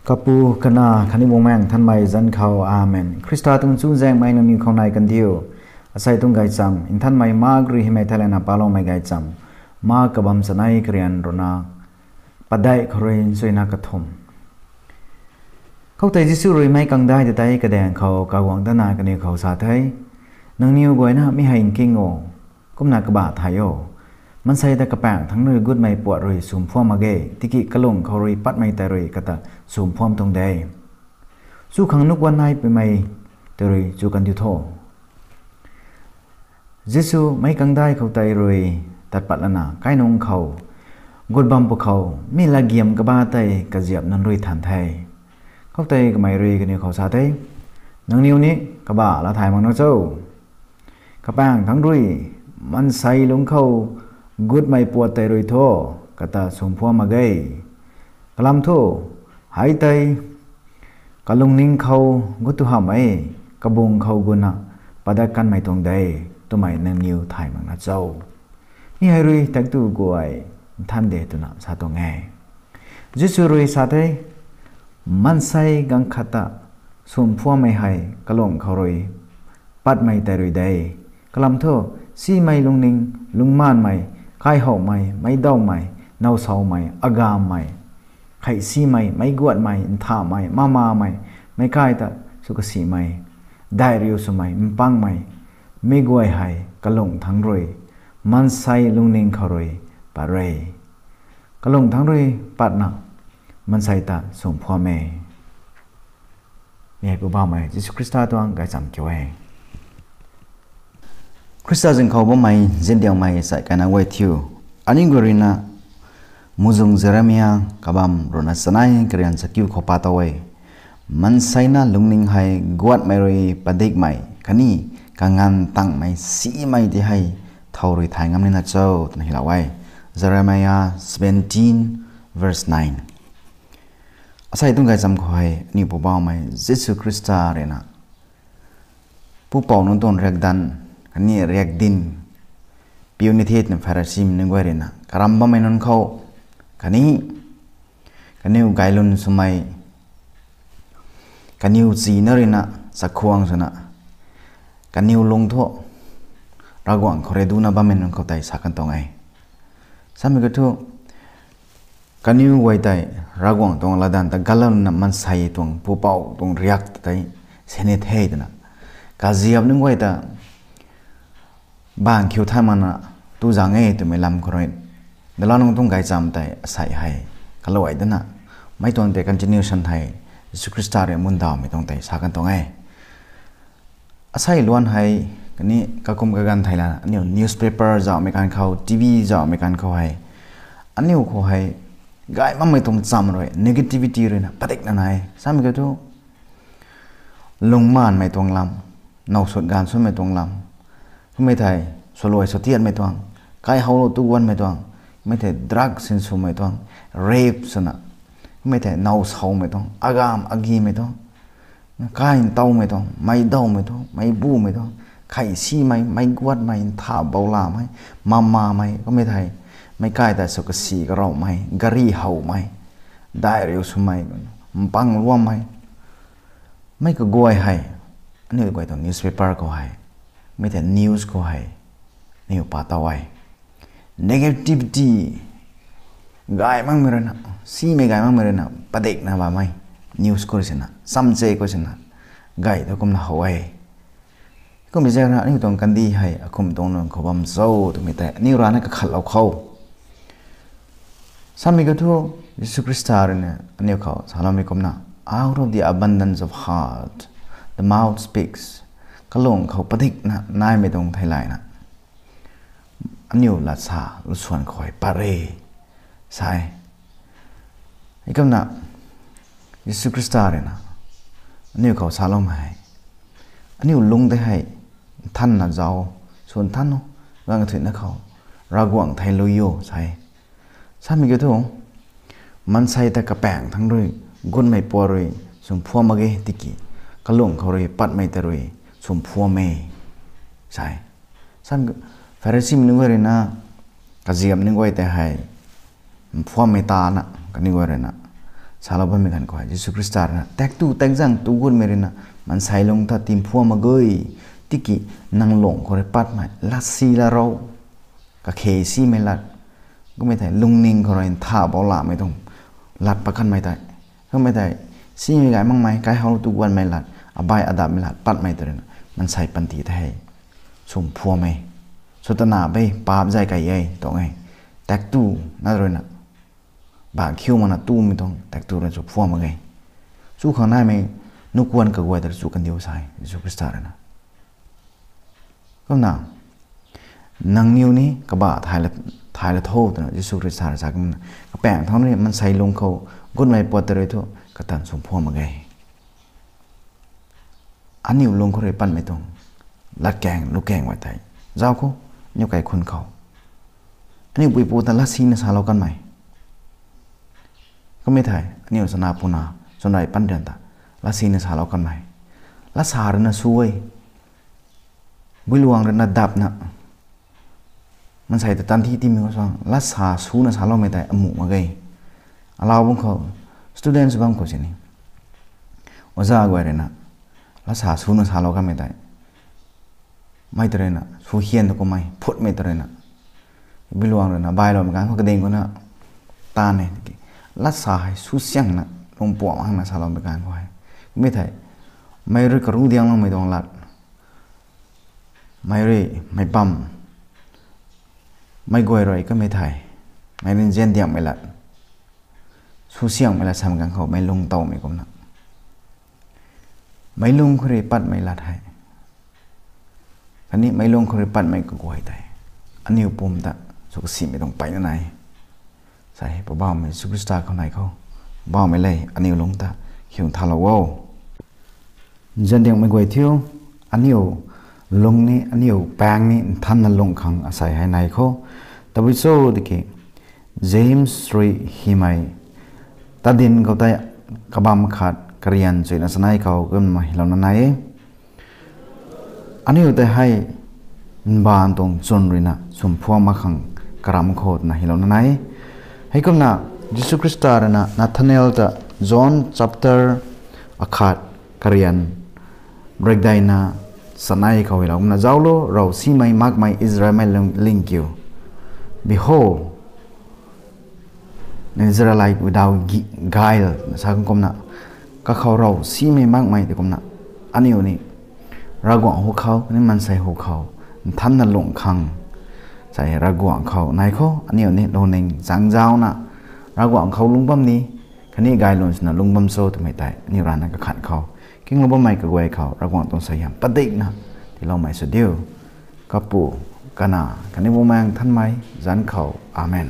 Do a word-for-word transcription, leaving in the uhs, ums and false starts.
Kapu, Kanac khatni Bumaengh Nthanmei zanc khou, Amen. Khrista tuang chuzaenghmei nangniw khou nai kandiu. Asei tuang gaychamv, Nthanmei Mark rui hymei theilayna paloumei gaychamv, Mark kabamv chanei karian ruina padeih khou rui nchuina kathumh. Khoutei Jisu rui meic kangdai ta tei kadaeng khou kaguangc datna kaniw khou sa the, Nangniw guayna mi hei nking o, kumna kabah thay o. Maansei ta kapaengc thangc rui gutmei puat rui sw mphuam mak ge, tiki kalung khou rui patmei tei rui kata sw mphuam tuang de. Chukhang nuh guan nai puimei tei rui chu kandiu tho. Jisu meic kangdai khou tei rui tat pat lana kainung khou gut bam pwkhou mi latgiam kaba tei kaziap nunc rui than the. Khoutei kamei rui kaniw khou sa the, Nangniw ni kabah laa thay mak na cho? Kapaengc thangc rui maansei lungc khou gutmei puat tei rui thu kata sw mphuam mak ge. Kalam thu, hei tei kalungning khou gut tu hamh e, kabung khou guna padat kanmei tuang de, twmei nangniw thay mak na cho? Mi hei rui taktu guay nthan de twna sa tuang e. Jisu rui sa the, Maansei gaanv khat ta sw mphuammei hei kalung khou rui patmei tei rui de. Kalam thu, simei lungning, lungmaanmei, kaihowmei, meic dawmei, nowsawmei, agammei, kheihsimei, meic guatmei, nthahmei, mamamei, meic kai ta sw kasimei, daihriu swmei, mpangmei, mi guay hei kalung thangc rui, maansei lungning khou rui pat re. Kalung thangc rui patna maansei ta sw mphuam e. Mi hei Poubauhmei Jisu Khrista tuang gaychamv kiu e. Khrista zing khou bammei ziandiangmei sai kaina guay thiu, aniu guay ruina muhzwng Jeremia kabamv ruina chanei karian chakiu khou pa tow e. Maansei na lungning hei guatmei rui padikmei khatni kanganv tangmei simei ti hei thow rui thay ngam nina cho twna hylou e. Jeremia seventeen verse nine. Asei tuang gaychamv khou hei aniu Poubauhmei Jisu Khrista ruina pupouc nunc tuang riakdanv khatni riakdin piu ni the twna Pharisimei nunc guay ruina karam bammei nunc khou khatni kaniw gaylwn swmei kaniw china ruina chakhwang swna kaniw lung thu Ravguangc khou rui duna bammei nunc khou tei sa kan tuang e. Samei kiu thu, kaniw guay tei Ravguangc tuang latdanv ta galanna maansei tuang pupouc tuang riak ta tei sini the twna kaziap nunc guay ta bang khiu thay mana tu zang e twmei lam khou rui, dalau nunc tuang gaychamv tei asei hei kaluai dana, mei tuang tei continuation hei Jisu Khrista rui mundawmei tuang tei sa kan tuang e. Asei luan hei khatni kakum kaganv thei lana aniu newspaper zauhmei kan khou, TV zauhmei kan khou hei, aniu khou hei gay makmei tuang cham rui negativity ruina padikna nai. Samei kiu thu, lungmaanmei tuang lam, nowsut gaanv swmei tuang lam, kummei thei swluai swtiatmei tuang, kaihowlou tu guanmei tuang, kummei thei drug sinswmei tuang, rape swna, kummei thei nowsawmei tuang, agamv agimei tuang, kai ntowmei tuang, meic dawmei tuang, meic bumei tuang, kheihsimei, meic guatmei, ntha boulamei, mamamei, kummei thei meic kai ta sw kasi karoumei, gari howmei, daihriu swmei, mpang luammei, mei kaguay hei aniu guay tuang newspaper khou hei, mei thei news khou hei aniu pa tow e. Negativity gay makmei ruina, simei gay makmei ruina padikna bammei news khou rui sina, chamche khou sina, gay thu kumna how e. Kummei zaeng rui aniu tuang kandih hei akhum tuang nunc khou bam cho twmei tei aniu rana kakhatlou khou, samei kiu thu, Jisu Khrista ruina aniu khou saloumei kumna, out of the abundance of heart the mouth speaks. Kalung khou padikna naimei tuang theilayna aniu latsa lusuan khou hei pat re, sa e. Heikumna Jisu Khrista ruina aniu khou saloumei hei, aniu lung tei hei nthanna zauc, sw nthan o, ganv kathuicna khou Ravguangc thei lui o, sa e. Samei kiu thu, maansei ta kapaengc thangc rui gutmei puat rui sw mphuam mak ge, tiki kalung khou rui patmei tei rui sw mphuam e, sa e. Samei, Pharisimei nunc guay ruina kaziap nunc guay tei hei mphuammei tana kaniw guay ruina salou bammei ganv khou hei Jisu Khrista rui na, taektw taekzang tu gutmei rui na, maansei lung ta timphuam mak ge, tiki nang lung khou rui patmei latsi lat rou, kakhe simei lat, kummei thei lungning khou rui ntha bou lamei tuang lat pat kanmei tei, kummei thei simei gay makmei, kaihou tu guanmei lat, abai adapmei lat patmei tei rui na, maansei panty tei hei swmphuam e, swtana bei paap zay key e tuang e, taektw na rui na, bak khiu makna tumei tuang taektw rui swmphuam mak ge. Chu khang naimei nuh kuan kaguay ta chu kandiu sa e Jisu Khrista rui na. Kumna, nangniw ni kabah thay la, thay la tho twna Jisu Khrista rui sa kumna, kapaeng thangc ni maansei lung khou gutmei puat tei rui thu katan swmphuam mak ge. Aniu lung khou rui patmei tuang latkaeng lukang guay tei zauc khou, aniu kaikhun khou, aniu puipu ta latsina salou kanmei, kummei thei aniu chana puna chwnrey pan rian ta latsina salou kanmei, latsa rui na sw e, builuang rui na dapna, maansei ta tanthi timei khou suang latsa swna saloumei tei amuh mak ge. Alau bam khou, students bam khou sini, oja guay rui na latsa swna salou kanmei tei, mei tei rui na sw hian ta kummei phutmei tei rui na, builuang rui na bailoumei ganv khou kading khou na tan e tiki, latsa hei sw siangna lungpuam hangna saloumei ganv khou hei, kummei thei mei rui karu diangloumei tuang lat, mei rui mei bam, mei guay rui kummei thei, mei rui nzian diangmei lat, sw siangmei lat sam ganv khou mei lung towmei kumna, meic lung khou rui patmei lat hei, khatni meic lung khou rui patmei kaguay tei aniu pum ta sw kasimei tuang peyna nai. Sa hei Poubauhmei Jisu Khrista khou nai khou, Poubauhmei le aniu lungc ta khiu nthanlou o. Nzian diangmei guay thiu, aniu lung ni, aniu paeng ni nthanna lung khang asei hei nai khou, tabui cho tiki, James rui hymei tadin khou tei kabam khat karian chuina chanei khou kumna hylouna nai e. Aniu tei hei mbaanv tuang chwn rui na swmphuam mak khang karam khou twna hylouna nai e. Heikumna Jisu Khrista rui na Nathanael ta John chapter akhat karian breakdaina chanei khou hylou kumna, zauclo, rav simei makmei Israelmei lung, lingkiu. Behold, an Israelite without guile, na sa kumna, kakhou rav simei makmei tei kumna, aniu ni Ravguangc hu khou, khatni maansei hu khou nthanna lung khang, sa hei Ravguangc khou nai khou aniu ni lungning chang zauna, Ravguangc khou lungc bam ni, khatni gaylwn swna lungc bam cho twmei tei aniu rana kakhan khou, kinglou bammei kaguay khou Ravguangc tuang suaihiam padikna tiiloumei sw diu. Kapu, Kanac, khatni Bumaengh Nthanmei zanc khou. Amen.